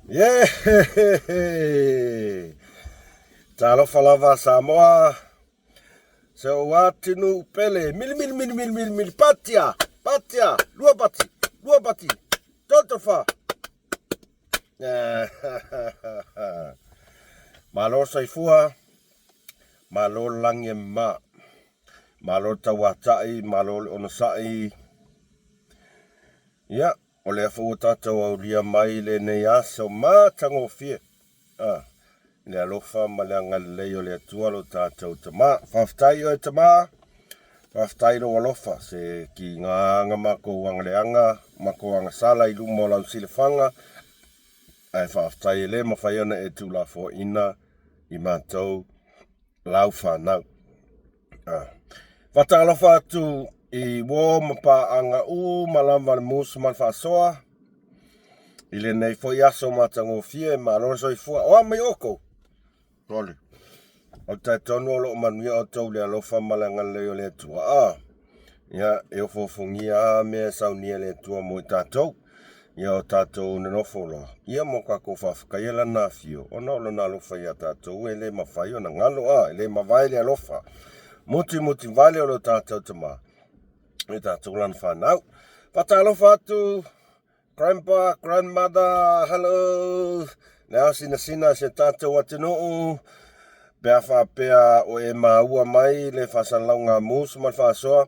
Yeah! Talofa lava Samoa. Se ou atinu pele. Mili mili mili mili mili mili patia. Patia. Lua pati. Lua pati. Totofa. Malo soifua. Malo lagi e ma. Malo tauatai. Malo le onosai. Ia, o lea foi ua tatou aulia mai lenei aso matagofie, a, i le alofa ma le agalelei o le Atua lo tatou Tama. Faafetai oe Tama, faafetai lou alofa, se ki ngā aga makou agaleaga, makou agasala i luma o lau silafaga, ae faafetai e le mafai ona e tuulafoaina i matou lau fanau. Ah. Faatalofa atu i uo ma paaga uma lava le musu ma le faasoa i lenei foi aso matagofie, malo le soifua. O a mai outou? Sole. O le talitonu o lo o manuia outou i le alofa ma le agalelei o le Atua. Ah. Ia, e ofoofogia lava mea e saunia e le Atua mo i tatou. Ia o tatou nonofo loa, ia mo tatou faafetaia lana afio, ona o lona alofa ia tatou e le mafai ona galo, a, e le mavae le alofa. Muti muti vale o lo tatou Tama, e tatou lana fanau. Faatalofa atu, grandpa, grandmother, hello, le ao sinasina se tatou atunuu, pe a faapea o e maua mai le faasalalauga a Musu ma le faasoa,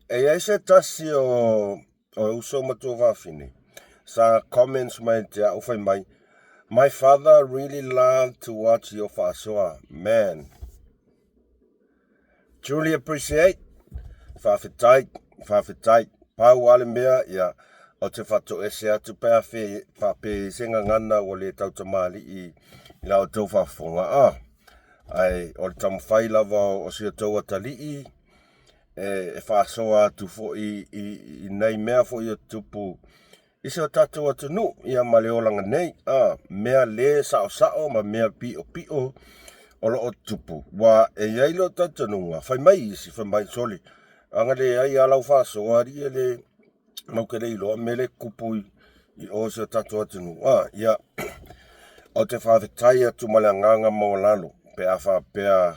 e i ai se tasi o o uso ma tuafafine sa comments mai te au fai mai, My father really loved to watch your faasoa, man. Truly appreciate. Faafetai, faafetai. Pau lava le mea, ia, o te faatoese atu pe a fe, faapea se gagana ua le tautamalii i la outou faafofoga. Ah, ae o le taumafai lava o si outou atalii e faasoa atu foi i nai mea foi o tupu i si o tatou atunuu, ia ma le olaga nei, a, mea le saosao ma mea piʻopiʻo o lo o tupu. Ua e i ai lou talitonuga, fai mai isi, fai mai, sole, ana leai lava lau faasoa alii e le matou te le iloa mea le tupu i o si o tatou atunuu. A, ia, ou te faafetai atu ma le agaga maualalo pe a faapea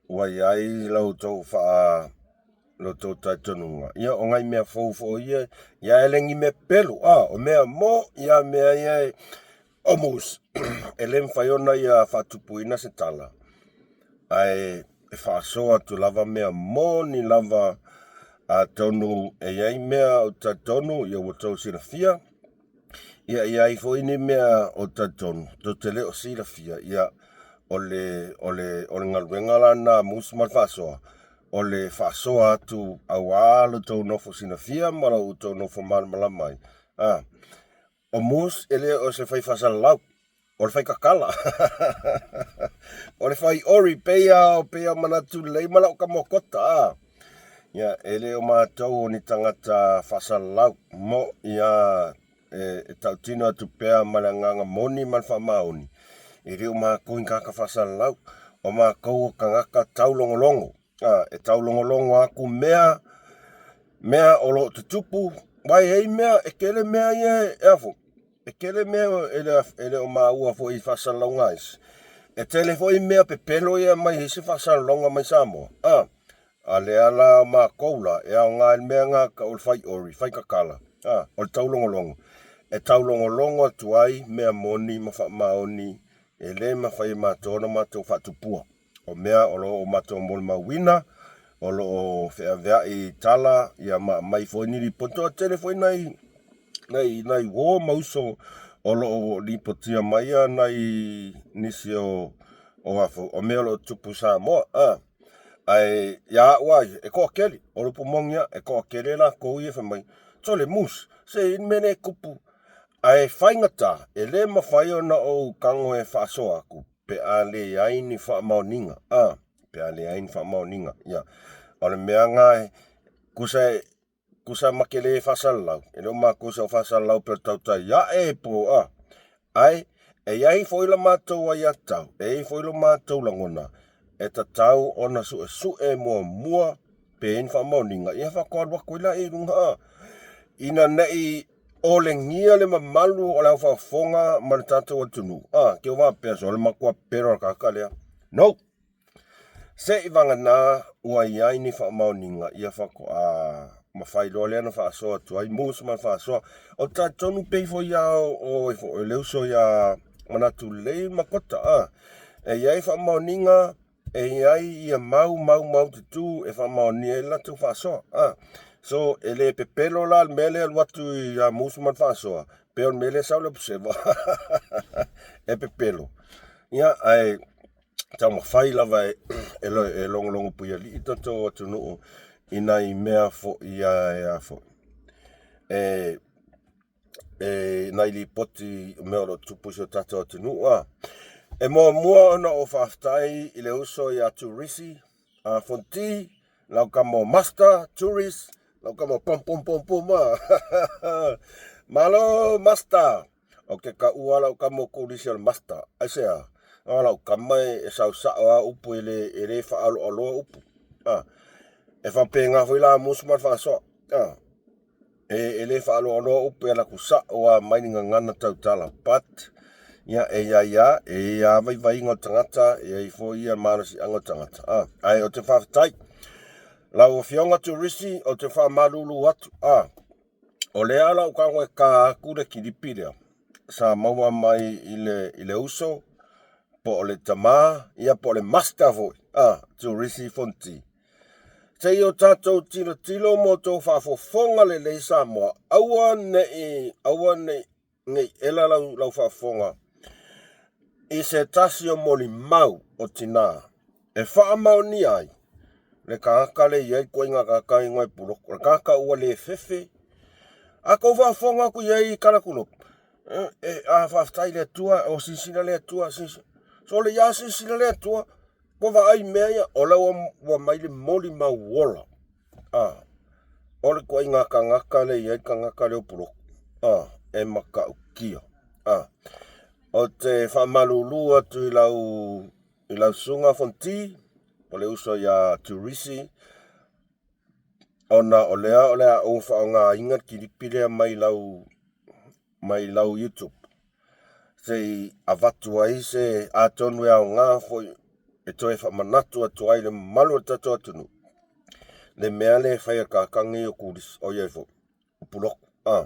ua i ai la outou faa lo outou talitonuga. Ia, o nai mea fou foi ia, ia e le ni mea pelu, a, o mea mo, ia mea ia e, almost, e le mafai ona ia faatupuina se tala, ae e faasoa atu lava mea moni lava, atonu e i ai mea ou te talitonu, ia ua outou silafia, Ia i ai foi ni mea o talitonu tou te le o silafia, ia o le, o le, o le galuega la lena a Musu ma le faasoa, o le faasoa atu auā lo tou nofo silafia ma lo outou nofo malamalama ai. A, o Mus e le o se fai faasalalau, o le fai kakala. O le fai ori, pei a, pei a manatu lelei ma lau tama kota, a. Ia, e le o matou o ni tagata faasalalau, mo, ia, e, e tautino atu pea ma le agaga moni ma le faamaoni, e le o matou ni tagata faasalalau, o matou o tagata taulogologo, a, e taulogologo atu mea, mea o lo o tutupu, aua e i ai mea, e tele mea ia e, a foi, E tele mea e le, e le o maua foi i faasalalauga a isi. E tele foi mea pepelo ia mai isi faasalalauga mai Samoa. A, a lea la o makou la, e aoga i le mea nga o le fai ori, fai kakala, a, o le taulogologo. E taulogologo atu ai mea moni ma faamaoni e le mafai e matou ona matou faatupua. O mea o lo o matou molimauina, o lo o feaveai i tala, ia ma aumai foi ni lipoti. Toatele foi nai, nai, nai uo ma uso o lo o lipotia mai a nai nisi o, o afu, o mea o lo o tupu i Samoa. A, ae ia au lava ia, e toatele, o le upu moni lava, e toatele latou ia fai mai, sole Moose, se i le mea lea e tupu. Ae faigata, e le mafai ona ou tago e faasoa atu, pe a leai ni faamaoniga, a, pe a leai ni faamaoniga, ia. O le mea na e, tusa e, tusa ma te le faasalalau, e le o matou sa o faasalalau pe o le tautai ae po o a, ae e i ai foi la matou aiatatau, e i ai foi lo matou lagona, e tatau ona suesue muamua pe i ai ni faamaoniga, ia faatoa alu atu ai lea i luga, a, ina ne i. Olegia le mamalu o le aufaafofoga ma le tatou atunuu, a, ke o faapea so le matua pepelo o le tagata lea. No! Se i vagana ua i ai ni faamaoniga ia faatoa mafai loa lea ona faasoa atu ai Mus ma le faasoa. O te talitonu pei foi lava o o le uso ia Manatu Lelei ma Kota, a, e i ai faamaoniga, e i ai ia mau mau mau tutū e faamaonia ai le latou faasoa. A, so e le pepelo la le mea lea alu atu ia Mus ma le faasoa, pei o le mea lea sau le observer e pepelo. Ia, ae taumafai lava e e logologo puialii tatou atunuu i nai mea foi a foi e e nai lipoti o mea o lo o tupu i si o tatou atunuu. A e muamua ona ou faafetai i le uso ia Turisi a Fonti, lau kama o Master Turis, lau kama pom pom pom pom a. Malo Master. O ke kaua lau kama o Turisi o le Master. Aisea? O lau kama e sau sao a upu e le e le faaloaloa upu. A e faapena foi la musu ma le faasoa. A e le faaloaloa upu e alu atu sao lava mai le gagana tautala, but ia e i ai lava, e i ai lava vaivaiga o tagata, e i ai foi ia malosiaga o tagata, a ae ou te faafetai lau Afioga Turisi, ou te faamalulu atu, a o lea la ou tago e ka atu le kilipi lea sa maua mai i le i le uso po o le tama ia po o le master foi, a Turisi Fonti. Se i o tatou tilotilo ma outou faafofoga lelei Samoa, aua ne i, aua ne i, ne i ela lau, lau faafofoga i se tasi o molimau o tinā e faamaonia ai le tagata le i ai ituaiga tagata igoa e puloko, o le tagata ua le fefe. A tou faafofoga atu i ai i Kalakulopu, e, a faafetai i le Atua, o silasila le Atua, silasila. So le ia silasila le Atua, Ua vaai mea ia, o la ua mai le molimau ola. A, o le ituaiga tagata lea e i ai le tagata lea o Puloku. A, e matautia. A, ou te faamalulu atu i lau, i lau susuga Fonti, o le uso ia Turisi, ona o lea o le a ou faaaogaina le kilipi lea mai lau, mai lau YouTube se i avatu ai se atonu e aoga foi e toe faamanatu atu ai le mamalu o le tatou atunuu le mea lea e fai e le tagata nei o Kulisi, oi ai foi o Puloku. A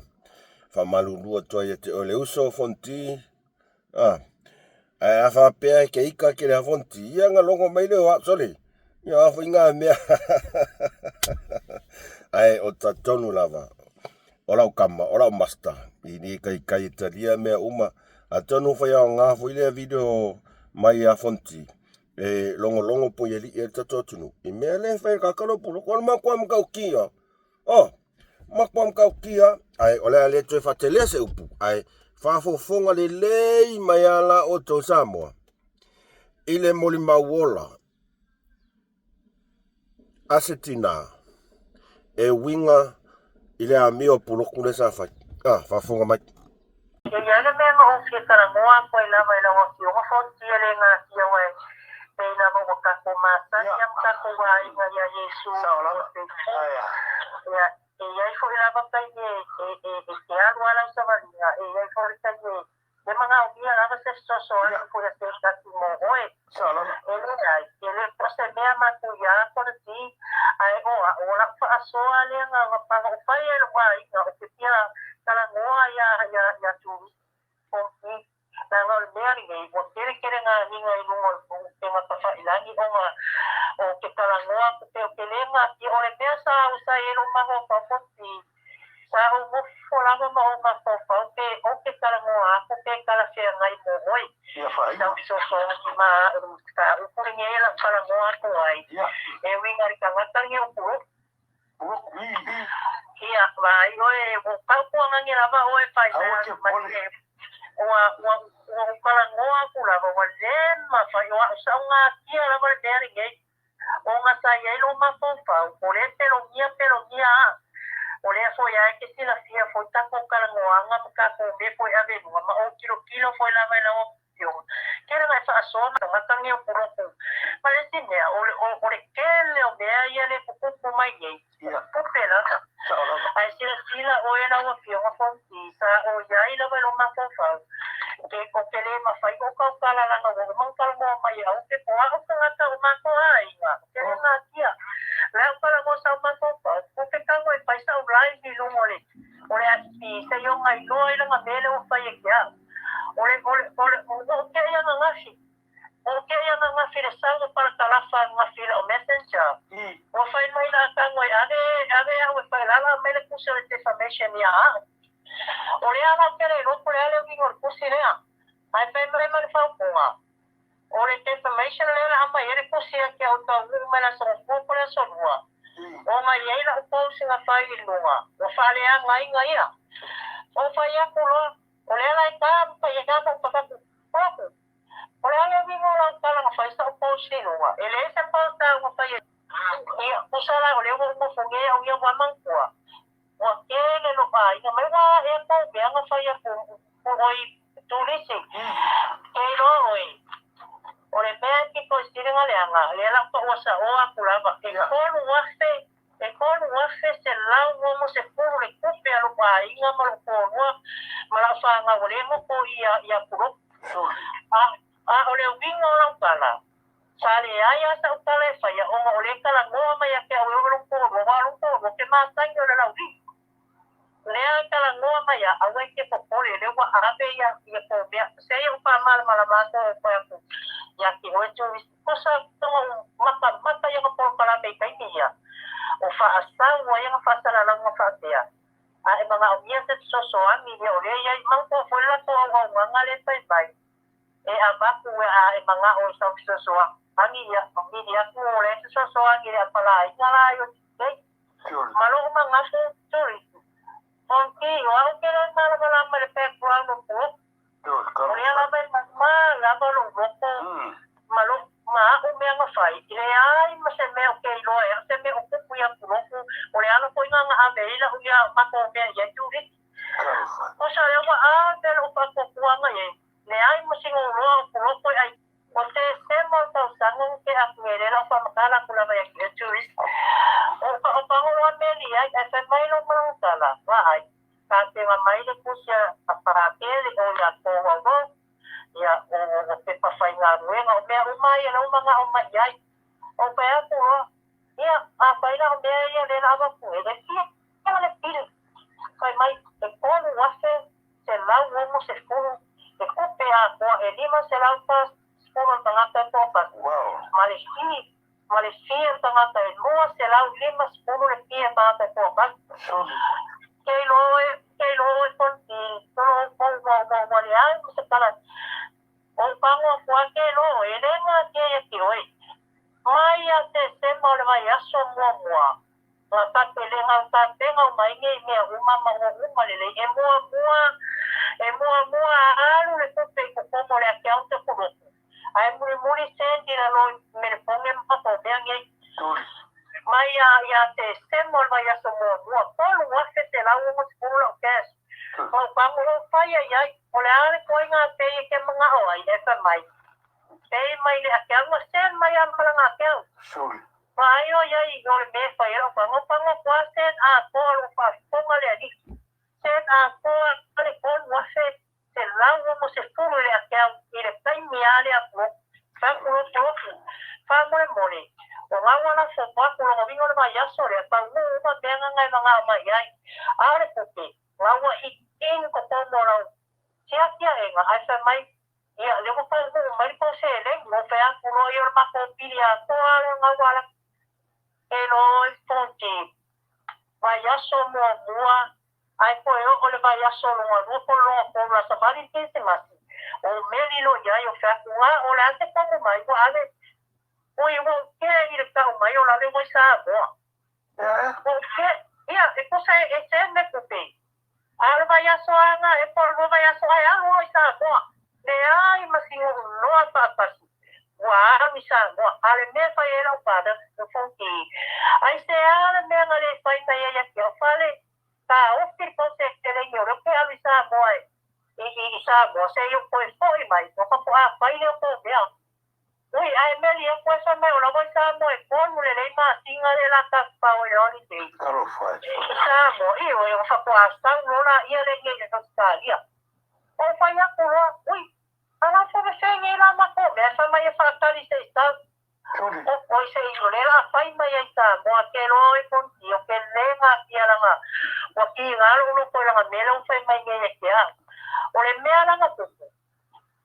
faamalulu atu ai ia te oe le uso Fonti, a ae a faapea e te ita tele a Fonti, ia ona logo mai lea o au, sole, ia o a foi na mea. Ae o talitonu lava, o lau kama, o lau master, i le taitai e talia mea uma. Atonu fai aoga foi lea video mai ia Fonti, e logologo puialii ai le tatou atunuu, i mea lea e fai e le tagata lea o Puloku. O le matua matautia. Oh, matua matautia, ae o le a le toe faatelea se upu, ae faafofoga lelei mai a la outou Samoa i le molimau ola a se tinā e uiga i le amio a Puloku lea sa fai. Ah, faafofoga mai. E i ai le mea na ou fia talanoa atu ai lava i lau Afioga Fonoti e le natia aua e pei lava ua tatou masani lava ma tatou aiga ia Iesu ua soifua. Ia, e i ai foi lava taimi e, e, e te alu lava lau savaliga, e i ai foi le taimi e E manaomia lava se fesoasoani foi a se tasi mo oe. E leai, e le o se mea matuia Fonoti, ae o a'u, o la'u faasoa lea na na ou fai ai i lo'u aiga, ou te fia talanoa iā iā iā Turisi Fonoti, leaga o le mea lenei, ua tele tele nā agiga i luga o le upega tafailagi ona ou te talanoa atu pea ou te le natia, o le mea sa ou sa i ai lo'u mafaufau Fonoti, Sa ou nofo lava ma ou mafaufau pe ou te talanoa atu pe talafeagai mo oe. I lau fesoasoani ma aʻu mataupu lenei e lau talanoa atu ai, e uiga i le tagata lenei o Puloku. Ia, vaai oe, ua ou tautuanagi lava oe e fai mai, ua, ua, ua ou talanoa atu lava, ua le mafai, o a'u sa ou natia lava le mea lenei. Ona sa i ai lou mafaufau, o lea pelogia pelogia a. O lea foi a e te silafia foi tatou talanoaga ma tatou mea foi ave i luga, ma ou tilotilo foi lava i lau Afioga. Kela na e faasoa ma tagata nei o Puloku. Ma le isi mea, o le, o le tele o mea ia le tutupu mai nei, o tupe lava. Ae silasila oe lau Afioga Fonoti, Ke o ke le mafai o kautala langa ua uma ona talanoa mai e Aupe po o a'u tagata o matou aiga ou te le natia. O le a ou talanoa sau mafaufau ou te tago e fai sa'u live i luga o le o le FB seia ona iloa ai lana mea lea ua fai e ke a'u. O le o le o le ua ou te'i ananafi ua ou te'i ananafi i le sau o palatalafa ananafi i la'u messenger ua fai mai la tago e ave ave a'u e fai lala aumai le tusi o le defamation ia a'u. O lea la ou te le iloa po o le a le uiga o le tusi lea. Ae fai mai ma le faaupuga, o le defamation lea o le a aumai ai le tusi ia te au taunuu mai le aso Gafua po o le aso Lua, ona e i ai lau post na fai i luga, ua faaleagaina ia. Ou fai atu loa, o lea la e ta ma fai ai lava ma ou fai atu, Koloku, o le a le uiga o lau tala na fai sa'u post i luga? E leai se post āu na fai ai. Ia, tusa la o lea ua ou nofo nei au ia ua manatua. Ua tele lou aiga mai ua ae tou mea na fai atu oi turisi. Ke iloa oi, o le mea e pito i sili na leaga, lea la ou taua saoa atu lava, e 3,000, e 3,160 le tupe a lou aiga ma lou toalua ma lau fanau ua le nofo ia Pulotu. A o le uiga o lau tala, Sa leai lava sau tala e faia ona o lea e talanoa mai ia te au e oo i lou toalua, aua o lou toalua ou te matagi o le laulii. Lea e talanoa mai ia, aua e te popole, lea ua ave ia ia tou mea. Se i ou faamalamalama atu au fai atu ia te oe Jurist, tusa ona ou matamata i ana polokalame i taimi ia, o faasau ai ana faasalalauga faapea, a e manaomia se fesoasoani, ia o lea e i ai manatua foi le latou auaunaga lea e fai mai. E avatu e a e manao i sau fesoasoani ia vili atu o le fesoasoani i le apalaiga la i o nei ma lou manatu tourist fonti o au ke le malamalama i le background o Pulotu o lea lava e mama lava lou loto ma lou ma a'u mea na fai e leai ma se mea ou te iloa ai a'u se mea o tupu ia Pulotu o le ala foi na na ave ai la'u ia matou mea i ai tourist tusa lea ua ave lou faatuatuaga i ai Leai ma sina oloa o Pulotu e ai. O Tesema o le tausaga na tea atu nei lea la ou faamatala atu lava ia te Tourist. O ka o pago a meli ai ae fai mai lou malagatala, vaai, tapena mai le tusi a Pakele o ia tou auro, ia o o pepa faigaluega, o mea uma ia lea ua manao mai i ai. Ou fai atu loa, ia, afai la o mea ia lea la avatu nei, e fia le pili. Fai mai, e 3,160 le tupe atoa e 540 le tagata e toatasi, ma le fee ma le fee a le tagata e 250 le fee a le tagata e toatasi. Ke iloa oe, ke iloa oe Fonti, tolo ua ua ua ua leai ma se tala. O ou pago atu lava ke iloa oe, e le natia ia te oe. Mai ia Tesema o le vaiaso muamua, Ua tapelega o tapena uma ai nei mea uma ma ua uma lelei. E muamua, e muamua alu le tupe i totonu o le account o Pulotu, ae mulimuli send i lalo i Melefone ma matou mea nei. Mai ia, ia Tesema o le vaiaso muamua, 3,160 lau cash. Ma ou tago ou fai ai ai, o le a le ituaiga pay e te manao ai? Ae fai mai, pay mai le account, ua send mai lava ma lana account. Vaai o ia i o le mea e fai ai lau pago, pago atu lava sen atoa o lou faafofoga le alii. Sen atoa le 3,160 i le account i le taimi lava lea Pulotu. Fai atu loa Pulotu, faamolemole, o la ua lafo atu lona uiga o le vaiaso lea, taunuu uma mea na e manao mai ai. A o le tupe, la ua in totonu o lau tiatiaega, ae fai mai, Ia, lea ua taunuu mai le tou seleni, ua fai atu loa ia o le matou pili atoa lea na ua ala e loa i Fonti vaiaso muamua ae toe oo le vaiaso lona lua po o le lona tolu le aso savali le Kerisimasi, o meli loa i ai o fai atu na o le a se tonu mai ua ave ui ua ou kea i le tau mai o lale ua i Samoa. Ua ou kea, ia, e tusa e send le tupe A o le vaiaso lava na e po o le lua vaiaso ae alu oe i Samoa. Leai ma si unoa faatasi ua alu i Samoa. A o le mea e fai ai lau father, o Fonti, aisea le mea na le fai mai ai ia te au fale, taofi le tou seleni o lea ou te alu i Samoa e i Samoa se i ou toe foi mai ona faatoa fai lea o tou mea. Ui, ae meli atu ai fai mai o la ua i Samoa e tolu lelei masina lea la tafafao ai le holiday i Samoa, ioe, ona faatoa sau loa laia lea i Ausetalia. Ou fai atu loa, ui, mai ai Samoa ke loa oe Kontio ke le gatia laga ua kiga lou loko i laga mea lea ua fai mai nei e ke au. O le mea laga tupu,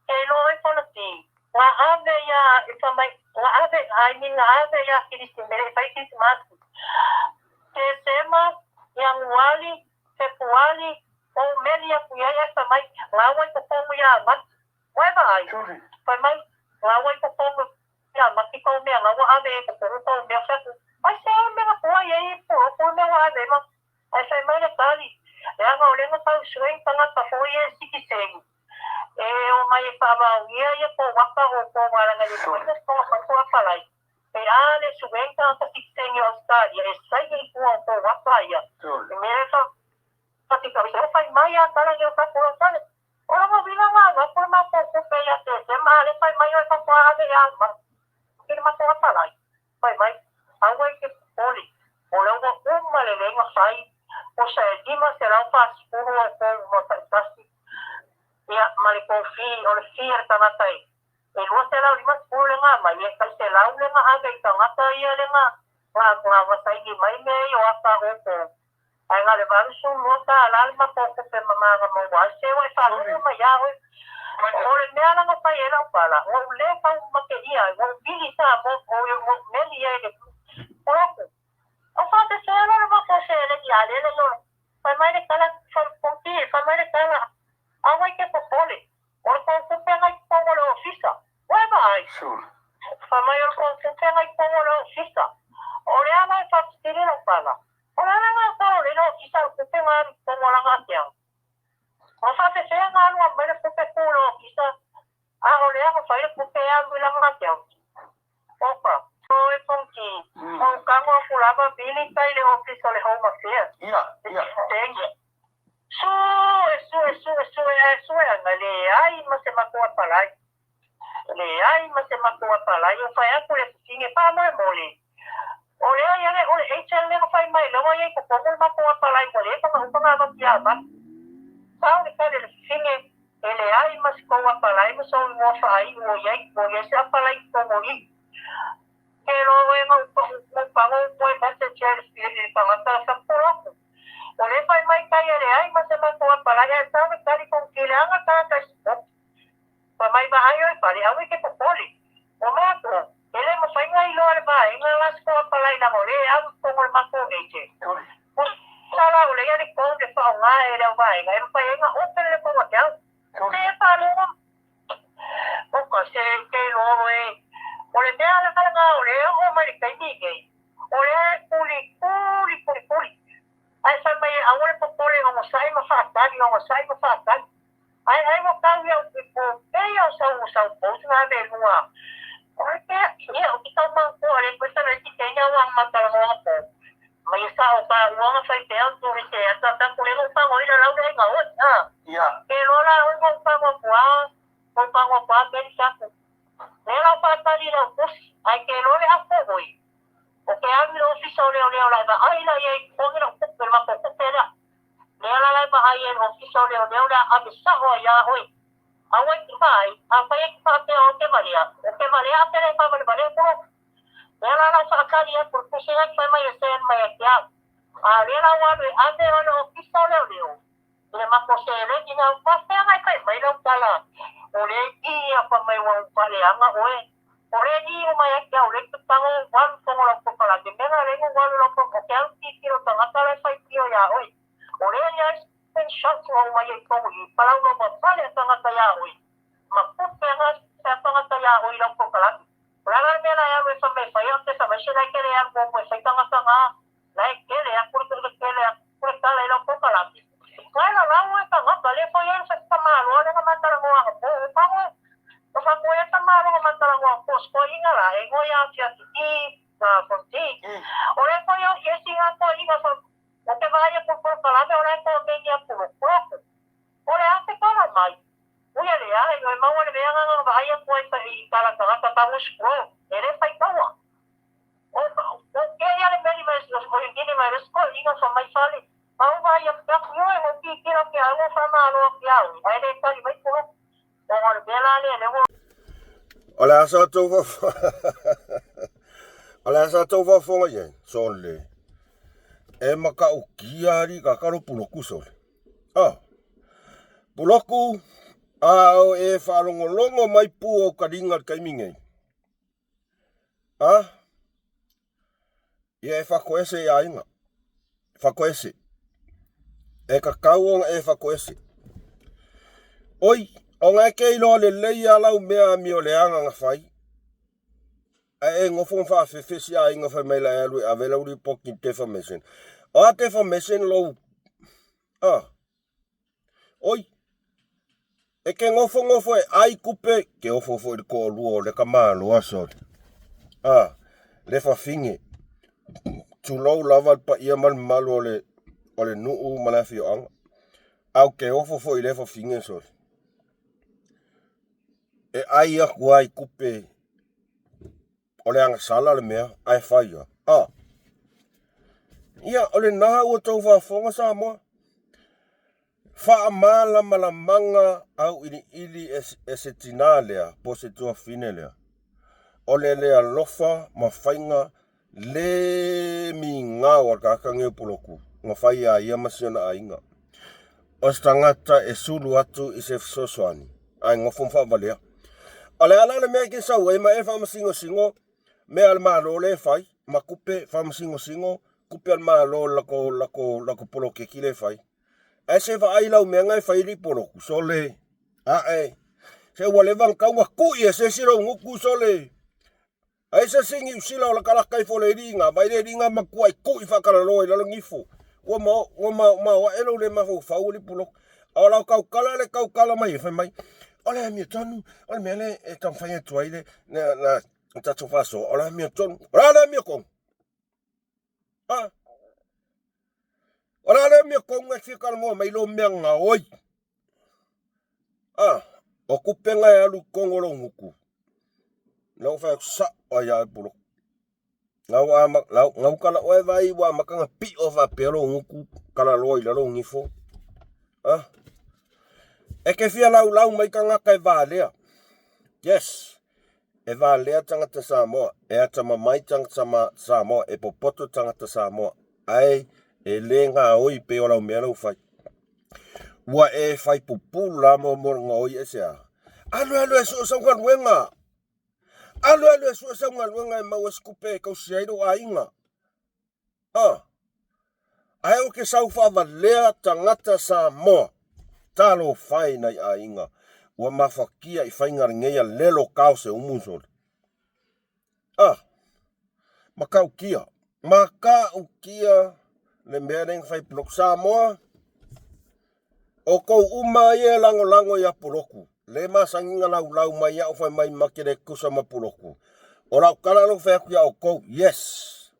ke iloa oe Fonoti, ga ave ia e fai mai, ga ave, I mean ga ave ia Kirisimele e fai Kirisimasi. Tesema, Ianuali, Fepuali, ou meli aku i ai ae fai mai, ga ua i totonu ia Mati. Ua e vaai? Fai mai, ga ua i totonu Ia, ma ki kou mea nga ua ave e ko kou mea fai atu, Ai se ai mea kua ia i po ko mea ua ave ma. Ai fai mai le tali, Leaga o lenga tau sueng tangata foi e siki seni. E o mai e whaavaogia ia ko waka o ko walanga le koina tonga fai ko apalai. E a le sueng tangata siki seni o Australia e saini i kua o ko waka ia. E mea e wha whai mai a tarangi o taku o tale. O lona uiga ngā wako e matou kupe ia te te ma le whai mai o e whakwa ave ia ma ki le matou apalai. Whai mai, aua i te popole, o le ua uma le lenga whai o sa e 540 o kou uma taitasi ia ma le kou fi o le fi a le tangata e e 250 lenga mai e tai selau lenga ave i tangata ia lenga ngā ngā wasaini mai mea i o aka o kou. Ae na o le $82 le matou tupe mamaga maua ai se ua e faalogo mai ia oe. O le mea la na fai ai lau pala, ua ou le tau mateia ai, ua ou vili Samoa, ua ou meli ai i le poloku. O faapefea loa le matou seleni a lele loa, fai mai le tala, fai mai le tala, aua e te popole, O le kou tupe na i totonu o le ofisa. Ua e vaai? Fai mai o le kou tupe na i totonu o le ofisa. O le ala e faafesili lau tala, o le ala na e tala o le ofisa o le tupe na alu i totonu o lana akeaga. Ua faafefea na alu a mai le tupe ku i le ofisa, a o le aga fai le tupe e alu i lana akeaga. Oka, o e Ponki, o kago aku lava vili tai le ofisa o le Home Affairs. Thank you. Sue, sue, sue, sue, ae sue ana, leai ma se matou apalai. Leai ma se matou apalai, o fai atu le fifine faamolemole. O lea ia le, o le HL lea na fai mai lea ua iai totonu le matou apalai ua leva ona uma ona avatu ia avatu. Sau le tali a le fifine, e leai ma se tou apalai ma sou igoa faaiu o iai, ua iai se apalai i totonu o i. Ke loa oe na upago upu e message ai le tagata sa poloku. O le fai mai kai e leai ma se matou apalai ae tau le tali kongki leaga tagata i sipoti. Fai mai vaai oe pale aua e te popole. O matou, e le mafai na iloa le vaega la se kou apalai laga o le e alu i totonu o le matou agent. Tusa la o le ia le code e faaaoga e le au vaega e mafai ai na open le kou account. Se e faalogo Oka, se ke iloa oe, o le mea lena o le oo mai le taimi nei, o lea e kuli, kuli, kuli, kuli. Ae fai mai e aua le popole e onosai ma faatali, onosai ma faatali. Ae ai ua tau ia i po pei o sau sau post na ave lua. O le pea, ia, o te tau manatua le koe sana isi kenya ua ang matalanoa po. Mai e sao ka ua nga fai pea o turi te ata ta kule ngo pango ila lau le nga oi. Ah. Ke lola oi ngo pango kua, ngo pango kua ke ni saku. Le lau faatali lau pusi, ai ke loa le apo oi. O ke alu i le ofisa o leoleo la e vaai la ia i totogi lau kupe, le matou kupe lea. Lea la la e vaai e le ofisa o leoleo le a ave sao ai ia oe. Aua e te vaai, afai e te faapea ou te valea, o te valea a te le faavalevalea poloka. Lea la la e faatali atu le pusi ai fai mai e send mai ia te au. A o lea la ua alu e ave oe i le ofisa o leoleo i le matou seleni lea, ua faafeagai fai mai lau tala, o lea i ia fai mai ua ou faleaga oe. O le ni o mai ai te au le te tango walu tongo lau pokalame mea la lengo walu lau po o ke alu titilo tangata la e fai pio iā oe. O le ia ai screenshot o mai ai tongo i palau lo ma pale a tangata iā oe. Ma pupe anga se a tangata iā oe i lau pokalame. O le a la le mea la e alu e fa me fai o te fa mai se la e kele alu mo mo e fai tangata ngā la e kele aku le kele aku le tala i lau pokalame. Ngai la lau e tangata le fai ai le fa tamaloa le nga matala ngoa po o pango. O fa koe tamaloa nga matala ngoa po sko inga la e ngoi a tia ki na fonti. O le foi o ke singa ko inga fa o te vai ko ko kalame o le ko me ia ko ko. O le a te kala mai. Uia le ai o maua le mea nga vai ko i kala tangata tango sko. E le fai taua. O o ke ia le meli mai o ngini mai sko inga fa mai fale. Au vai a ka yo e mo ki ki ke au fa ma lo ki au. Ai le tali mai ko. O le mea la le le O le aso tou A le a sa tou faafofoga i ai? Sole. E matautia alii kaka lo puloku sole. Ah. Puloku, a o e faalogologo mai pu o kaliga i le taimi nei. Ah. Ia e fatoese i aiga. Fatoese. E tatau ona e fatoese. Oi, ona e te iloa lelei lava lau mea amioleaga na fai. Ae e nofo ma faafefe si aiga fai mai la e alu e ave lau lipoti i defamation. O a defamation lou... Ah. Oi, e ke nofo nofo e ai kupe, ke ofo foi le toalua o le tamaloa sole. Ah, le fafine. Tulou lava le paia ma le mamalu o le, o le nuu ma le afioaga. Au ke ofo foi le fafine sole. E ai aku ai kupe o le agasala le mea ae fai lava. A. Ia, o lena ua tou faafofoga Samoa. Faamalamalamaga auiliili e se tinā lea po o se tuafafine lea, o le le alofa ma faiga le migao a le tagata nei o Pulotu na fai iā ia ma si ona aiga. O se tagata e sulu atu i se fesoasoani ae nofo ma faavalea. O le a la le mea e te sau ai ma e faamasinosino mea a le Malo lea e fai ma tupe faamasinosino tupe a le Malo i le latou, latou, latou poloketi lea e fai. Ae se vaai lau mea na e fai alii Pulotu, sole, ae, se ua leva ona tatau ona tui e se isi lou gutu, sole. Ai se isi Niu Sila o latalata ifo le alii ina, vai le alii ina matuai tui faatalaloa i lalo nifo. Ua ma, ua ma, maoae lou le mafaufau alii Pulotu. A o lau tautala le tautala mai e fai mai, o le amiotonu, o le mea lea e taumafai atu ai le, le, le, le tatou faasoa, o le amiotonu. O le a le amiotonu? A? O le a le amiotonu e fia talanoa mai lou mea gaoi? A, o tupe na e alu i totonu o lou gutu. Na ou fai atu sao ai ia oe Pulotu. Na ua ama, na ua tala oe vai ua amata ona pio faapea lou gutu talaloa i lalo nifo. A, e te fia laulau mai tagata e valea. Yes, e valea tagata Samoa, e atamamai tagata Samoa, e popoto tagata Samoa, ae e le gaoi pei o lau mea lau fai. Ua e fai pupulu la mo mo gaoi e se a. Alu alu e sue sau galuega. Alu alu e sue sau galuega e maua se tupe e tausi ai lou aiga. A. Ae o ke sau faavalea tagata Samoa. Talofa e nai aiga ua mafatia i faiga lenei a lelo kao se umu sole. A. Matautia. Matautia le mea lea na fai Pulotu. Samoa, o tou uma ia e lagolago ia Pulotu, le masani na laulau mai au fai mai ma te le tusa ma Pulotu. O lau tala lou fai atu ia outou, yes.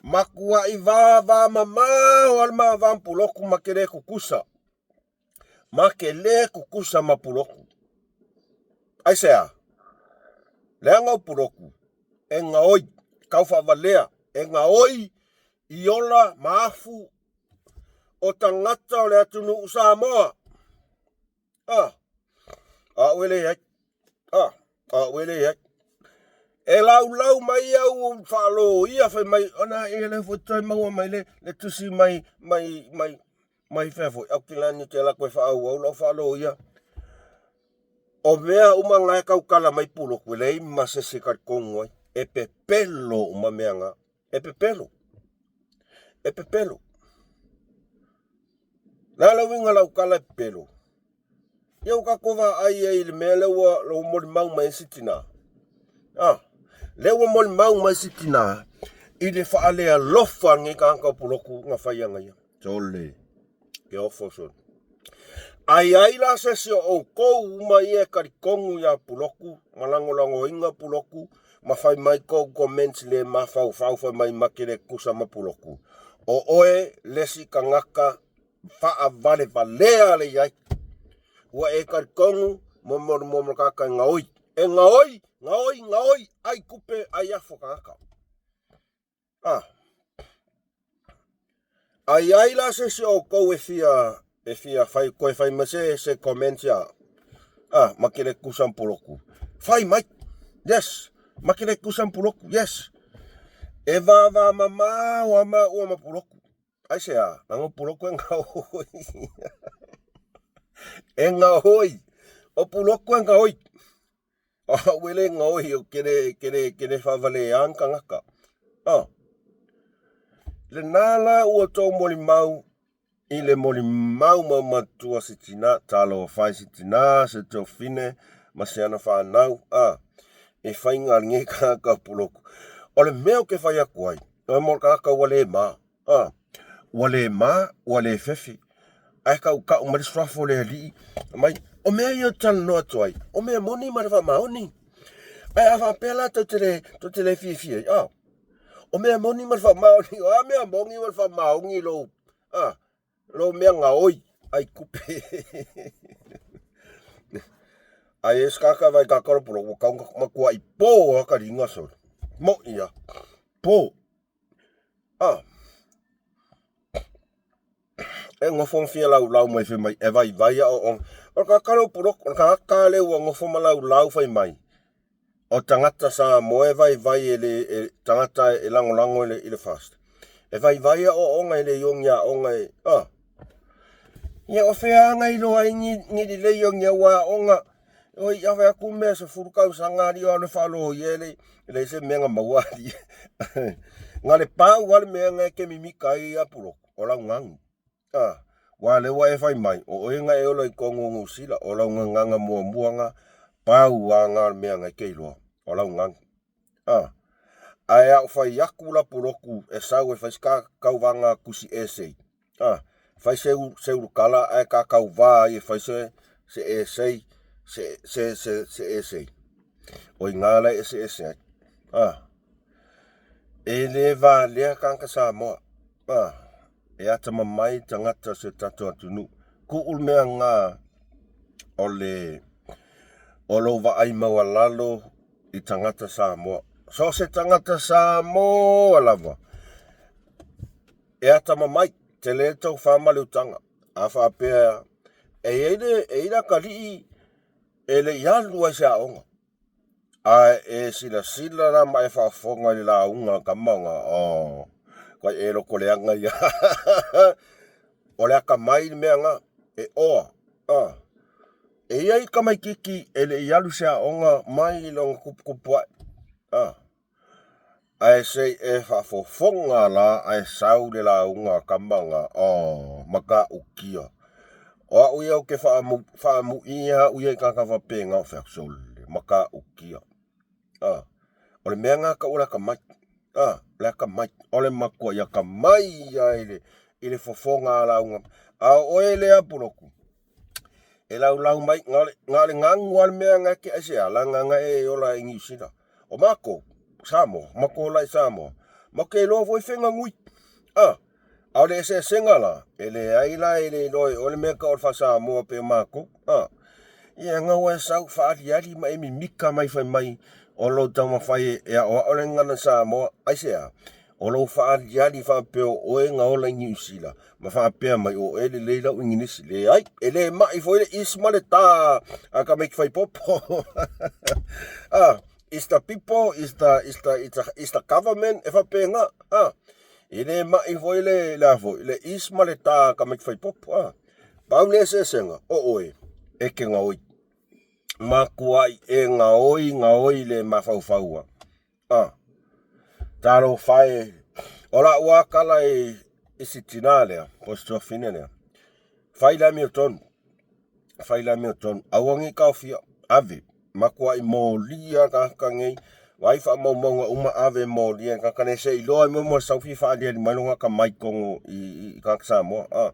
Matuai vava mamao a le ma va ma Pulotu ma te le tutusa. Ma te le tutusa ma Pulotu. Aisea? Leaga o Pulotu, e gaoi, tau faavalea, e gaoi i ola ma afu o tagata o le atunuu Samoa. Ah, a ue leai. Ah, a ue leai. E laulau mai au faaloia fai mai ona e le foi toe maua mai le, le tusi mai mai mai mai fea foi Aukilani te ala koe faaauau lau faaloia. O mea uma na e tautala mai Pulotu e leai ma se isi e talitonu ai. E pepelo uma mea na. E pepelo. E pepelo. Le a le uiga o lau tala e pepelo? Ia ua tatou vaai ai i le mea lea ua, ua molimau mai ai si tinā. Ah, lea ua molimau mai si tinā i le faalealofa a lenei tagata o Pulotu na fai ana ia. Sole. Ke ofo sole. A i ai la se isi o outou uma ia e talitonu iā Pulotu ma lagolagoina Pulotu ma fai mai kou comments le mafaufau fai mai ma te le tusa ma Pulotu, o oe le isi tagata faavalevalea le i ai. Ua e talitonu mo mo mo mo tagata e gaoi. E gaoi, gaoi, gaoi, ai tupe, ai afo tagata. Ah. A i ai la se isi o outou e fia e fia fai koe fai mai se se comment ia ah ma ke le tusa ma Pulotu. Fai mai. Yes. Ma ke le tusa ma Pulotu. Yes. E vavamamao lava maua ma Puloku. Aisea? Leaga o Puloku e gaoi. E gaoi. O Puloku e gaoi. O au e le gaoi o ke le, ke le, ke le faavalea ni tagata. A. Lena la ua tou molimau i le molimau maumatua si tina, talofa e si tina, si tuafafine ma si ana fanau, a, e faiga a lenei tagata o Puloku. O le mea ou te fai atu ai, o le tagata ua le ma, a, ua le ma, ua le fefe, ae tautau mai le suafa o le Alii, mai, o mea ia ou te talanoa atu ai, o mea moni ma le faamaoni. Ae a faapea la tou te le, tou te le fiafia ai, a, o mea moni ma le faamaoni, o a mea moni ma le faamaoni lou, a, lou mea gaoi ai tupe. Ae e se tagata e vaai i ka lopolo, ua tau matuai po lava ka liga sole. Moʻi lava, po. A, e nofo ma fia laulau mai fai mai, e vaivai aoaoga. O le tagata lea o Puloku, o le tagata lea ua nofo ma laulau fai mai, O tagata Samoa e vaivai e le e, tagata e lagolago i le, i le FAST. E vaivai aoaoga e le i o ni aoga e, a. Ia o fea aga iloa ai ni, ni lelei o ni au aoga. Oi, a fai atu mea 10 tausaga alii o alu e faaloia e le, e leai se mea na maua alii. Na le pau lava le mea na e te mimita ai ia Puloku, o lau ganu. A, ua lea ua e fai mai, o oe na e ola i tonu o Niu Sila, o lau gagana muamua na, pau a na le mea na e te iloa, o lau ganu. A, ae a ou fai atu la Puloku e sau e fai se ka tauvaga tusi essay, a, fai se, se ulukala ae ka tauva ai e fai se, se essay, se, se, se, se essay. O iga la e eseese ai. A, e le valea tagata Samoa. A, E atamamai tagata o si o tatou atunuu. Tuu le mea lena o le o lou vaai maualalo i tagata Samoa. So o se tagata Samoa lava e atamamai, tele le tofa ma le utaga. A faapea e i ai le e i ai le atalii e le i alu lava i se aoga, Ae e silasila la ma e faafofoga i le lauga a tama ona, oh, kai e loko leaga ia. O le atamai le mea na, e oa. Ah. E i ai tamaititi e le i alu i se aoga mai lona tuputupu ae. Ah. Ae se i e faafofoga la ae sau le lauga a tama na, oh, matautia. O au ia ou te faamuia au ia i tagata faapena o fea, sole, matautia. A, o le mea lena tau o le atamai. A, o le atamai. O le matuai atamai ia i le, i le fofoga a lauga. A o oe lea Puloku, e laulau mai, na o le, na o le ganu lava le mea na e te aisea, leaga na e ola i Niu Sila. O matou, Samoa, matou ola i Samoa, matou te iloa foi fega nui. A, A o le eseesega la, e leai la e le iloa e oe le mea tau o le faa-Samoa pei o matou. A, ia na ua e sau faaaliali ma e mimika mai fai mai o lou taumafai e aoao le gagana Samoa. Aisea? O lou faaaliali faapea o oe na ola i Niu Sila ma faapea mai o oe e lelei lau Igilisi. Leai, e le mai foi le is ma le ta a tamaiti faipopo. A, it's the people, it's the, it's the, it's the, it's the government, e faapena. A, E le maʻi foi le, le a foi, le is ma le tā ka make whai popo, a. Pau le eseesega, o oe, e ke gaoi. Makuai e gaoi, gaoi le mafaufaua. A. Talofa e, o la'u lava tala i, i si tinā lea, po o si tuafafine lea, fai le amiotonu, fai le amiotonu, aua ne i taofia, ave, matuai molia tagata nei, vaai faamaumauga uma ave molia i tagata nei, se i iloa ai muamua sau fia faaaliali mai lona atamai i totonu i, i tagata Samoa. A.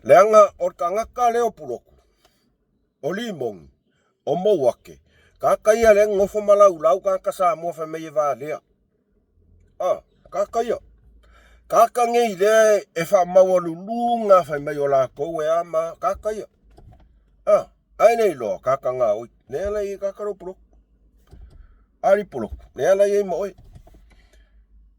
Leaga o le tagata lea o Puloku, o Limoni, o Mouake, tagata ia lea e nonofo ma laulau tagata Samoa fai mai e valea. A, tagata ia. Tagata nei lea e faamaualuluga fai mai o latou e a ma tagata ia. A, ae le iloa, tagata gaoi. Lea la i ai tagata lea o Puloku. Ali Puloku, lea la i ai ma oe.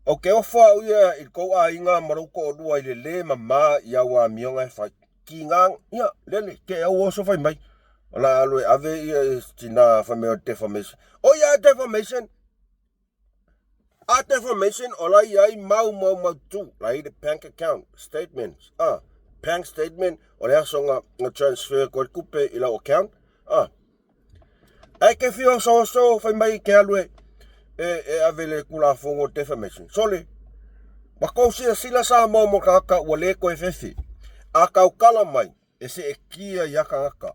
Ou te ofo au ia i le tou aiga ma lou toalua i le le mama i au amioga e fai. Kiga, ia, lele, te au oso fai mai. O la alu e ave ia i tina fai mai o le defamation. O ia defamation! A defamation o la i ai mau mau mautu, la i le bank account statements, a bank statement o le aso nga nga transfer koe le tupe i lau account, a ae ke fia osooso fai mai ke alu e e, e ave le Tulafono defamation. Sole, ua tou silasila Samoa mo tagata ua le toe fefe. A tautala mai, e seetia ia tagata.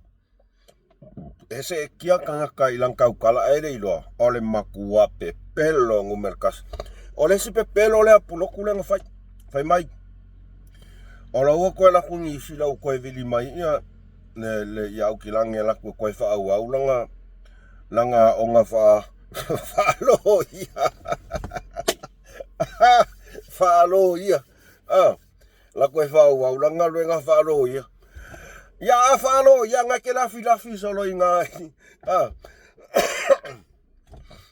E seetia tagata i lana tautala ae le iloa, o le matua pepelo numera tasi. O le isi pepelo lea pulotu lea na fai. Fai mai, o la ua toe alu atu nisi la ua toe vili mai ia le, le ia Aukilagi e alu atu e toe faaauau lana lana aoga faa faaloia. Faaloia. Ah, la koe faaauau lana galuega faaloia. Ia a faaloia na e te lafilafi solo i ina ah.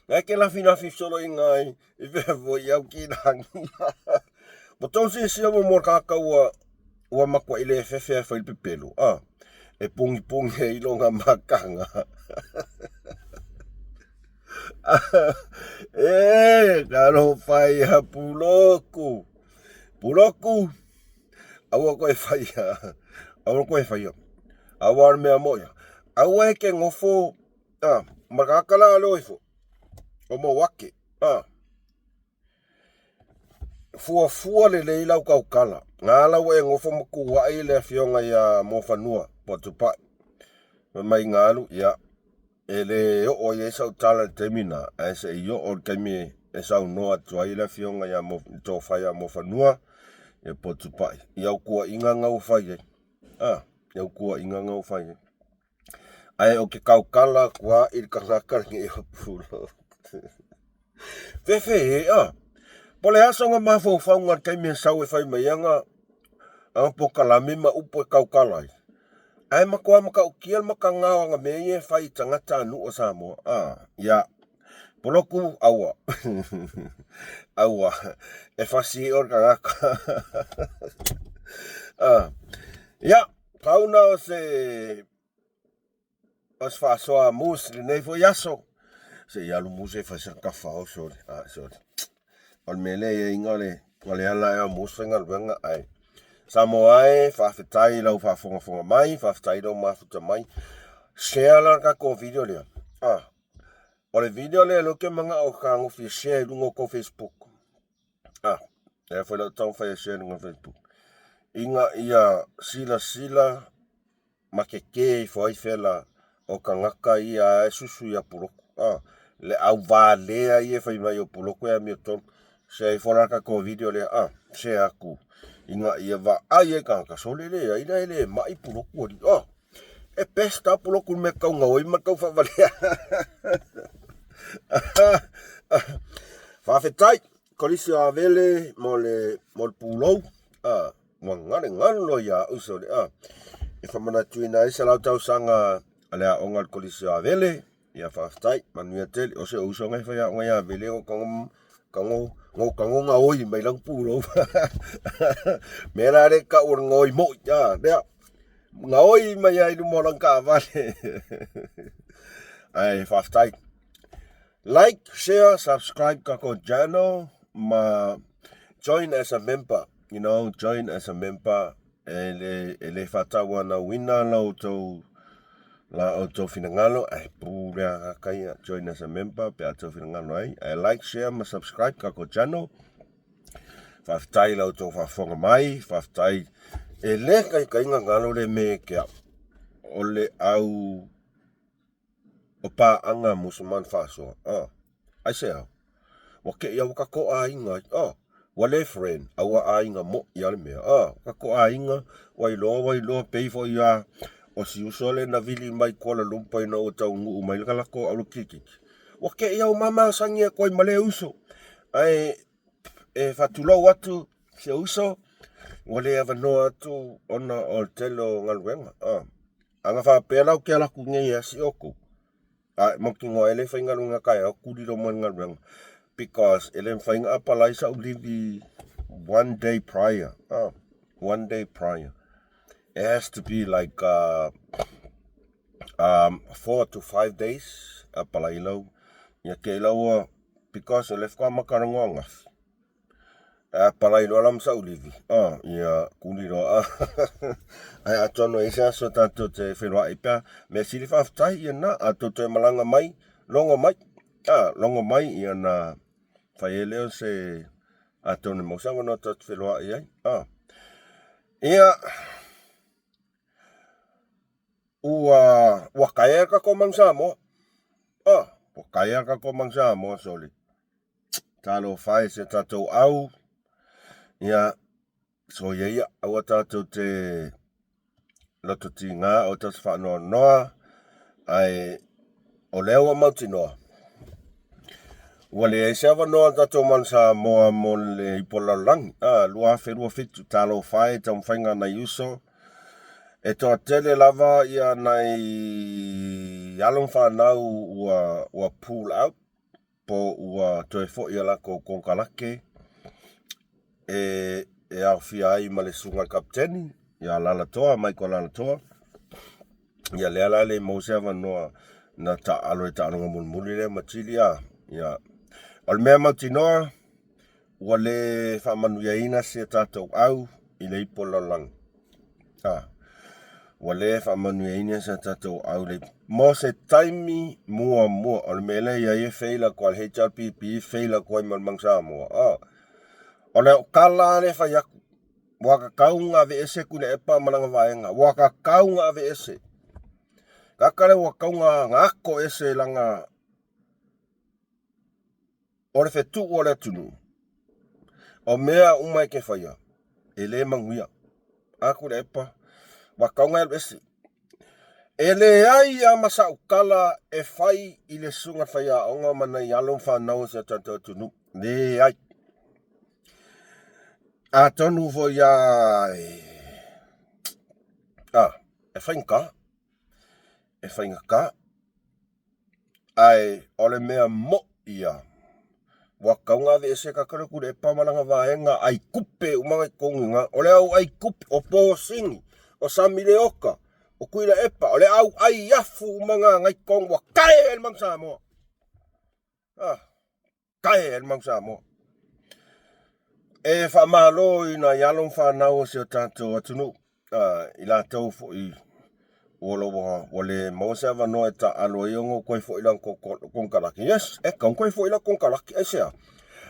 Na e te lafilafi solo i ina i fea foi i Aukilagi. Ua tou silasila muamua i le tagata ua ua matuai le fefe e fai le pepelo ah. E pogipogi ai lona makaga. E, talofa ia Puloku. Puloku, aua koe faia. Aua koe faia. Aua o le mea moʻi. Aua e ke nofo ah, ma le tagata la leo ifo. O Mauake. Ah. Fuafua lelei lau tautala. Na ala ua e nofo ma tuuai le afioga ia Muafanua po o Tupai. Fai mai Galu, ia, e le oo i ai sau tala i le taimi na, ae se i oo i le taimi e saunoa atu ai le afioga ia Mo, le tofa ia Muafanua, ia po o Tupai, i au tuuaiga na ua fai ai. A, i au tuuaiga na ua fai ai. Ae o ke tautala atu lava i le tagata lenei o Pulo. Fefe e, a. Po o le aso na mafaufauga i le taimi e sau e fai mai ana ana polokalame ma upu e tautala ai. Ae matua matautia le mataga o ana mea ia e fai i tagata a nuu o Samoa. A, ia. Poloku, aua. Aua. E fasi o le tagata. A. Ia, pau na o se o se faasoa a Moose i lenei foi aso. Se i alu Moose e fai sana tafao, sole. A, sole. O le mea lea e i ai na le, na le ala ea o Moose faigaluega, ae Samoa e, faafetai i lau faafogafoga mai, faafetai i lou mafuta mai. Share la le tatou video lea. Ah, o le video lea lea ou te manao e fetagofi e share i luga o tou Facebook. Ah, lea foi lau taumafai e share i luga o Facebook. Ina ia silasila ma kekē ifo ai fela o tagata ia e susu ia Puloku. Ah, le auvalea ia e fai mai o Puloku e amiotonu. Share ifo la tatou video lea, ah, share atu ina ia vaai ai tagata sole leai la e le mai Puloku alii. Ah, e best lava Puloku i le mea tau gaoi ma le tau faavalea. Faafetai Kolisi o Avele mo le mo le pulou. Ah, ua galegalo loa ia au sole. Ah, e faamanatuina ai 100 tausaga a le aoga a le Kolisi o Avele. Ia faafetai, manuia tele. O si ou uso e faiaoga ia Avele o tago tago go tago gaoi mai lana pulou. Mea la lea e tau o le gaoi moi. Ah, lea. Gaoi mai ai luma o lana taavale. Ae faafetai. Like, share, subscribe tatou channel ma join as a member. You know, join as a member e le, e le faatauanauina la outou la outou finagalo ae pu lea kaka ia join as a member pe a outou finagalo ai ae like, share ma subscribe tatou channel. Faafetai i la outou faafofoga mai, faafetai e le taitaiga galo le me ke au o le au o paaga musuman faasoa ah aisea ua kei a ua tatou aiga ai ah ua le friend a ua aiga moi a le mea ah ua tatou aiga ua iloa ua iloa pei foi a o si uso lea na vili mai Kuala Lumpur ina ua taunuu mai le latou aulokikiki ua kei a ua mamasagi atu ai ma lea uso ae e faatulou atu si ou uso ua le avanoa atu ona o le tele o galuega ah Ana faapea la ou te alu atu nei e asi outou, a e mautinoa e le faigaluega taeao tulilo mai le galuega because e le mafai ona apalai sau livi one day prior, one day prior. It has to be like 4 to 5 days apalai lau, ia te i lau ua. because o lea faatoa amata ona logo ananafi. Ae a palai loa la ma sau livi, ah, ia kuli loa, ah. Ae atonu e i ai se aso tatou te feiloai pea. Mea sili faafetai ia na, a tou toe malaga mai, logo mai, ah, logo mai ia na fai ai lea o se atonu e maua se avanoa tatou te feiloai ai, ah. Ia, ua, ua kaea le tatou Manu Samoa, ah, ua kaea le tatou Manu Samoa, soli. Talofa e si o tatou au. Ia, soia ia, aua tatou te loto tiga, aua tatou te faanoanoa, ae o lea ua mautinoa, ua leai se avanoa o tatou Manu Samoa mo le ipu o le lalolagi, a, 2027, talofa e taumafaiga a nai uso, e toatele lava ia nai alo ma fanau ua, ua pull out, po ua toe foi a latou konekarate e e aofia ai ma le susuga i le Kapeteni ia Lalatoa, Michael Lalatoa. Ia lea la e le i maua se avanoa na taaalo i le taaloga mulimuli lea ma Chile a. Ia, o le mea mautinoa, ua le faamanuiaina si a tatou au i le ipu o le lalolagi. A, ua le faamanuiaina si a tatou au i le ipu. Mo se taimi muamua, o le mea lea e i ai e fail atu ai le HRPP, fail atu ai ma le Manu Samoa. A, o le tala lava lea e fai atu, ua tatau ona aveese Tuilaepa ma lana vaega, ua tatau ona aveese. Tagata lea ua tatau ona ato ese i lana O le fetuu o le atunuu, o mea uma e te faia, e le manuia. A Tuilaepa, ua tatau ona e alu ese. E leai lava ma sau tala e fai i le susuga i le faiaoga ma nai alo ma fanau o si o tatou atunuu. Leai. Atonu foi lava e faigata, e faigata. Ae o le mea moʻi ia, ua tatau ona aveese tagata lea Tuilaepa ma lana vaega ai tupe uma na i totonu i ina. O le au ai tupe, o Posini, o Samileota, o Tuilaepa, o le au ai afu uma na na i totonu ua tae ai le Manu Samoa. Ah. Tae ai le Manu Samoa. E faamalo i nai alo ma fanau o si o tatou atunuu, i latou foi ua lova ua le maua se avanoa e taaalo ai ona toe foi lana konekarate. Yes, e tatau ona toe foi lana konekarate. Aisea?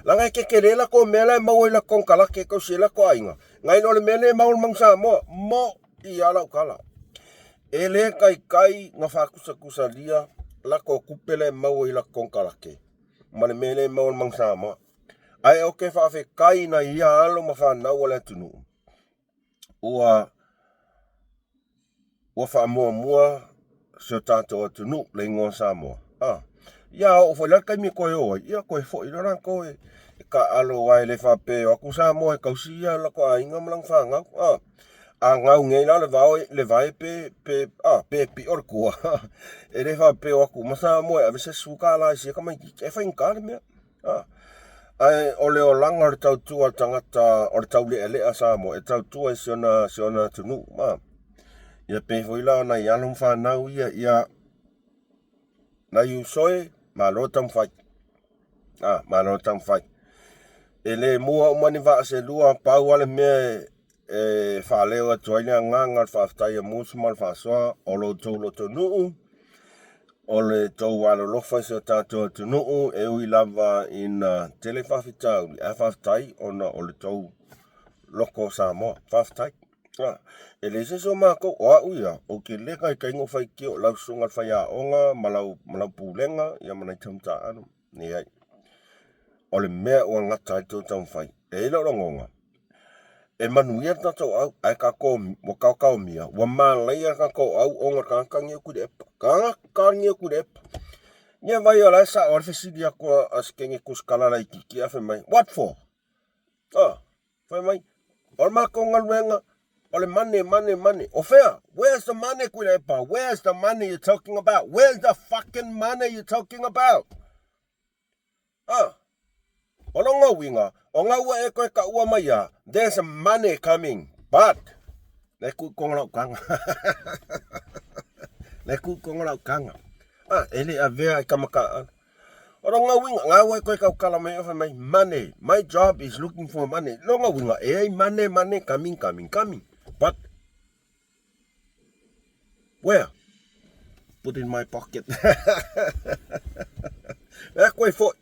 Leaga e tetele latou mea la e maua i latou konekarate e tausi ai latou aiga, nai lo le mea lea e maua i le Manu Samoa. Moʻi lava lau tala. E le taitai ona faatusatusalia latou tupe la e maua i latou konekarate ma le mea lea e maua i le Manu Samoa. Ae ou te faafetai i nai ia alo ma fanau a le atunuu ua ua faamuamua si o tatou atunuu le igoa o Samoa. A, ia oo foi la le taimi e toe o ai, ia toe foi loa latou e taaalo aua e le faapea e o atu Samoa e tausi ia latou aiga ma lana fanau. A, a gau nei la le vao le vae pe pe a pe pio le tua. E le faapea o atu uma Samoa e ave se $10 i sia tamaitiiti. E faigata le mea. A, ae o le olaga o le tautua a le tagata o le taulealea Samoa e tautua i si ona si ona atunuu. A, ia pei foi la o nai alo ma fanau ia, ia nai uso e, malo taumafai. A, malo taumafai. E le mua uma ni vaa se lua, pau lava le mea e faaleo atu ai le agaga o le faafetai a Musu ma le faasoa o lo outou lotonuu, o le tou alolofa i si o tatou atunuu, e ui lava ina tele faafitauli, ae faafetai ona o le tou loko o Samoa. Faafetai. A, e leai se isi o matou, o au ia, ou te le taitai ona ou faitio i lau susuga i le faiaoga ma lau, ma lau pulega, ia ma nai taumataaalo. Leai. O le mea ua gata ai le tou taumafai. E i ai lou lagona, e manuia le tatou au, ae tatou, ua taotaomia, ua malaia le tatou au ona o le tagata lenei o Tuilaepa. Tagata lenei o Tuilaepa. Ia vai o la e sao lava le fesili atu a si teine tusitala laitiiti ae fai mai, what for? Ah, fai mai, o le matou galuega, o le money, money, money. O fea? Where's the money, Tuilaepa? Where's the money you're talking about? Where's the fucking money you're talking about? Ah, o lona uiga, o ga ua e toe taua mai a, there's money coming, but, le ku konga lau kanga. Le ku konga lau kanga. Ah, e le avea i kamaka. O lona uiga, gau ai koe tautala mai fai mai, money, my job is looking for money. Lona uiga, e ai money, money, coming, coming, coming. But, where? Put in my pocket. E koe foi.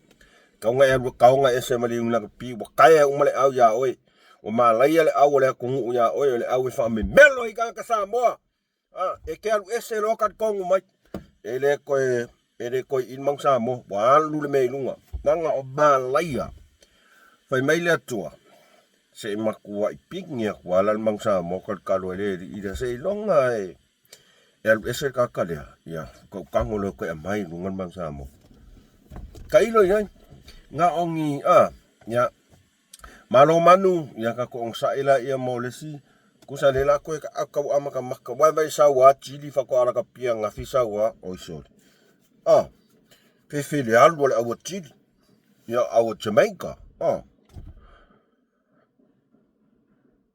Kaunga e alu kaunga e se mali una pi wa kaya uma le au ia oe. Ua malaia le au o le atunuu iā oe, o le au e faamemelo i tagata Samoa. A, e te alu ese loa talitonu mai. E le toe, e le toe i le Samoa. Ua alu le mea i luga. Leaga o malaia. Fai mai le Atua, se i matuai pigi atu lava la le Manu Samoa talutalu ai le alii lea seiloga e, e alu ese le tagata lea, ia, tautago loa toe aumai i luga le Manu Samoa. Tailo i ai, na o ni, a, ia, Malo manu, ia tatou onosai laia mo le isi kusa lea la koe tau amatamata wai vai sau a chili faatoa alakapia gafi sau a oi sole a fefe le alu a le aua chili ia aua Jamaica a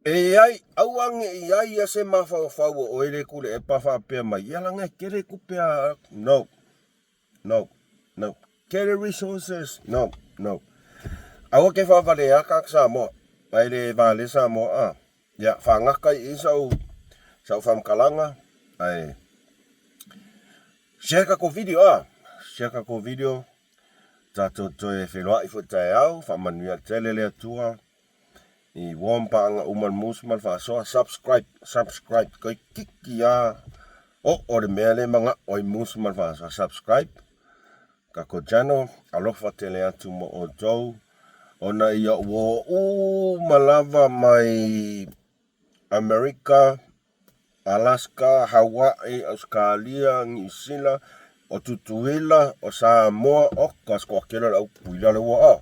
e ai aua ne i ai ia se mafaufau o oe le Tuilaepa faapea mai ia laga e tele tupe a no No, no. Tele resources, no, no. Aua ke whaavalea ka Samoa. Ai le vale Samoa a. Ia, whaangaka i sau, sau whamkalanga. Ai, share ka ko video a. Share ka ko video. Tātou toe wheloai fo tae au, whaamanuia tele le Atua. I warm paanga uma le musu ma le faasoa. Subscribe, subscribe. Koe kiki a. O, o le mea le manga oi musu ma le faasoa. Subscribe. Kako channel. Alofa tele atu mo outou. Ona ia ua uma lava mai Amerika, Alaska, Hawaii, Ausekalia, Niusila, o Tutuila, o Samoa, oka se toatele o le au Tutuila lea ua a.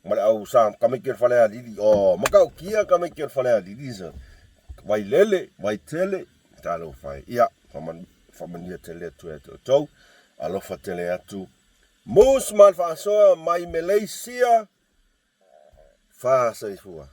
Ma le au sa tamaiti o le Falealili, o Matautia tamaiti o le Falealili sa. Vailele, Vaitele, talofa e. Ia, faamanuia tele atu ia te outou. Alofa tele atu. Moose ma le faasoa mai Malaysia. Fa soifua.